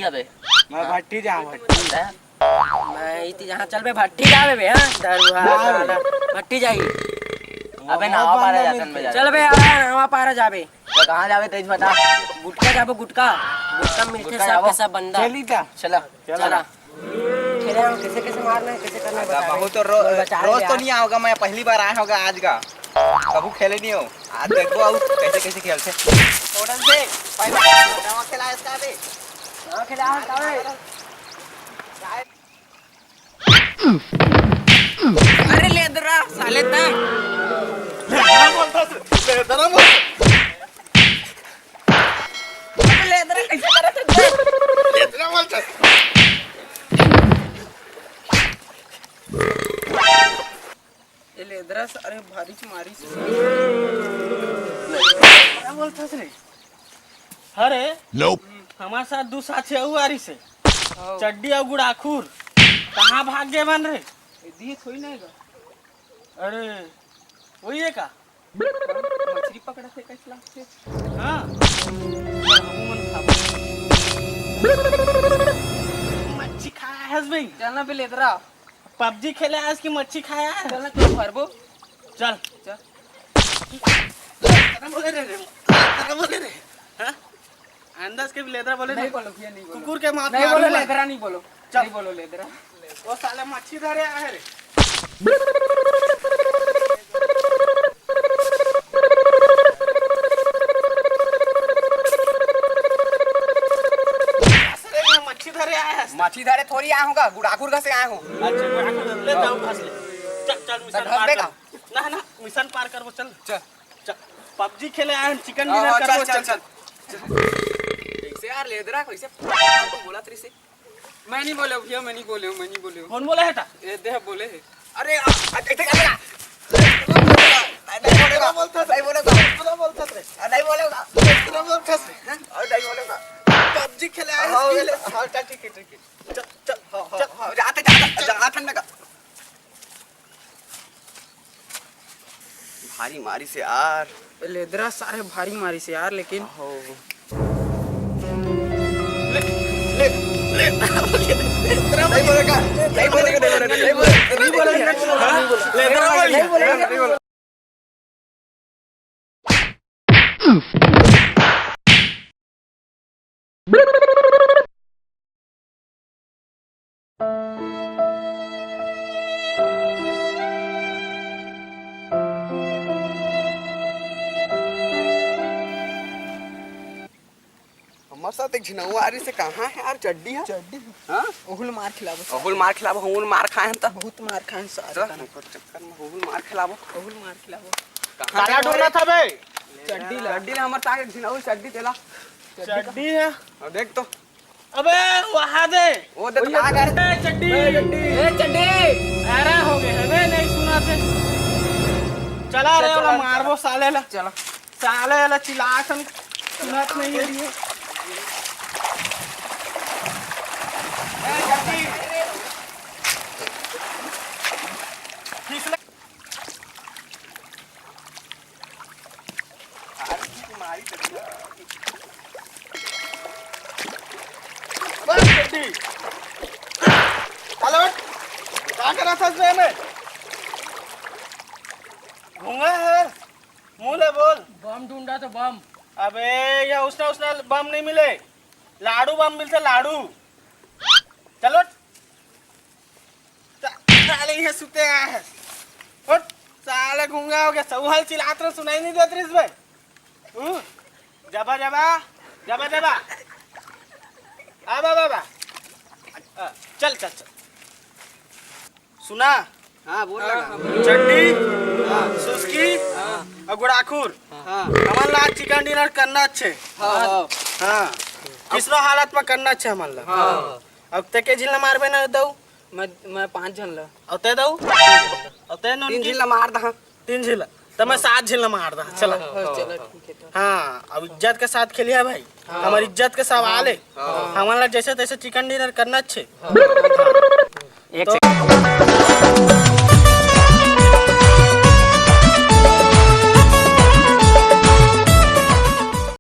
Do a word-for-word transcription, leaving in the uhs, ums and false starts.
अबे। मैं भट्टी जाऊँ, भट्टी। मैं इति जहाँ चल बे, भट्टी जाबे बे, हाँ? दरुहा ना बे। साला, भट्टी जाई। अबे, नावा पारा जातन बे, चल बे, अबे, नावा पारा जाबे। तो कहाँ जाबे, तेज बता। गुटका जाबो, गुटका। गुटका मिलथे गुटका सब जाबो। के सब बंदा। चली ता? चला। चला। खेले हम, कैसे, कैसे मारना है, कैसे करना है, बता बहुत दे। तो रो-, बचा ले रोज तो यार। नहीं आओगा, मैं पहली बार आया होगा आज का। कभू खेले नहीं हो। आज देखो आओ, कैसे, कैसे खेलते। छोड़न दे, पहले नावा खेला इसका बे। नावा खेला इसका बे। अरे लेदरा, साले ता। लेदरा बोलता से, लेदरा बोलता। अरे लेदरा कैसे करत है? लेदरा बोलता। ए लेदरा, अरे भारी मारी से। क्या बोलता से रे? अरे, Nope। हमारे साथ दू साथी अउ आरी से। हाँ। चड्डी अउ गुड़ाखुर। कहाँ भाग गए मन रे? ए, दिए थोड़ी ना है का? अरे, वही है का? मछली पकड़ा थे, कैसे लागथे? हाँ। हमू मन खाबो। मच्छी खाया है भाई। चलना बे लेदरा। पबजी खेले आज की मच्छी खाया है। चल ना, तू भरबो। चल। चल। लेदरा बोले रे, रे। लेदरा बोले रे। हाँ? अंदाज के भी लेदरा बोले नहीं ना। बोलो भैया, नहीं बोलो। कुकुर के माथ नहीं मारूंगा। बोलो, लेदरा नहीं बोलो। चल। नहीं बोलो लेदरा। वो साले मच्छी धरे आए रे। अरे, ये मच्छी धरे आया है। मच्छी धरे थोड़ी आया हूँ का, गुड़ाखुर घर से आया हूँ। अच्छा, गुड़ाखुर घर। ले जाओ, घास ले। चल, चल, मिशन पार कर। ना, ना, मिशन पार कर, वो चल। चल। चल। पबजी खेले आए हैं, चिकन डिनर कर, चल, वो चल, चल। चल। कैसे यार, लेदरा, कैसे बोला तेरे से? मैं नहीं बोले भैया, मैं नहीं बोले हूँ, मैं नहीं बोले हूँ। कौन बोला है ता? ये देह बोले है। अरे, आ, आ, इधर आ, आ। नहीं बोलेगा, नहीं बोलेगा, नहीं बोलेगा। पूरा बोलता था। आ, नहीं बोलेगा। पूरा बोलता था। हैं? और नहीं बोलेगा। पबजी खेले आए हाँ, इसके लिए। हाँ, चल, ठीक है, ठीक है। चल, चल, हाँ, हाँ, चल। हाँ, जाते, जाते, जाते, ठंडा का। भारी मारी से यार। लेदरा सारे भारी मारी से यार, लेकिन हो। ले, ले, ले। नहीं बोलेगा, नहीं बोलेगा, नहीं बोलेगा, नहीं बोलेगा। हाँ? लेदरा वाली। नहीं बोलेगा। हमर साथ एक झिनौआ आ रही से, कहाँ है यार चड्डी है? चड्डी है। हाँ? ओहुल मार खिलाबो। ओहुल मार खिलाबो, ओहुल मार खाए हम त। बहुत मार खाए हम सारे तो कना। हमको चक्कर में ओहुल मार खिलाबो। ओहुल मार खिलाबो। कहाँ काला है डोला हमारे? था बे। चड्डी ला। चड्डी ला हमर साथ एक झिनौआ चड्डी तेला। चड्डी है। अब देख तो। अबे वहा दे। वो देख वही कहाँ है। गए? ए चड्डी। ए चड्डी। ए चड्डी। अरे हो गए हमें नहीं सुना थे। चला रे चला, वाला चला। मारबो साले ला। चला। साले वाला चिल्लाथन सुनत नहीं है। बस बेटी। चलो, का करत हस बे में? घूंगा है, मुंह ले बोल। बम ढूंढा तो बम। अबे, ये उसना उसना बम नहीं मिले, लाडू बम मिलते, लाडू। चलो। सा-, साले ये सुते आए हैं। उठ, साले घूंगा हो गया, सवाल चिल्लात रहे, सुनाई नहीं देत रहिस बे। हम्म? जबा, जबा, जबा, जबा। आ, बा, बा, बा। आ, चल, चल, चल। सुना? हाँ, बोल हाँ, लगा। हाँ, बोल। चड्डी, हाँ। सुस्की हाँ। और गुड़ाखुर। हाँ। हमन ला आज चिकन डिनर करना अच्छे। हाँ, हाँ। हाँ। किसनो हालत में करना अच्छे हमन ला। हाँ। अब ते के झिन ला मारबे ना दऊ? मैं, मैं पाँच झन ला। अउ ते दऊ? अउ ते नोन तीन की? झिन ला मार दहा। तीन झिन ला। त मैं सात झिन ला मार दहा। चला। हाँ, चला, ठीक है, तो। हाँ, अब इज्जत के साथ खेलिया भाई। हाँ। हमर इज्जत के सवाल है। हाँ। हमन ला जैसे तैसे चिकन डिनर करना अच्छे। हाँ। एक तो सेकंड।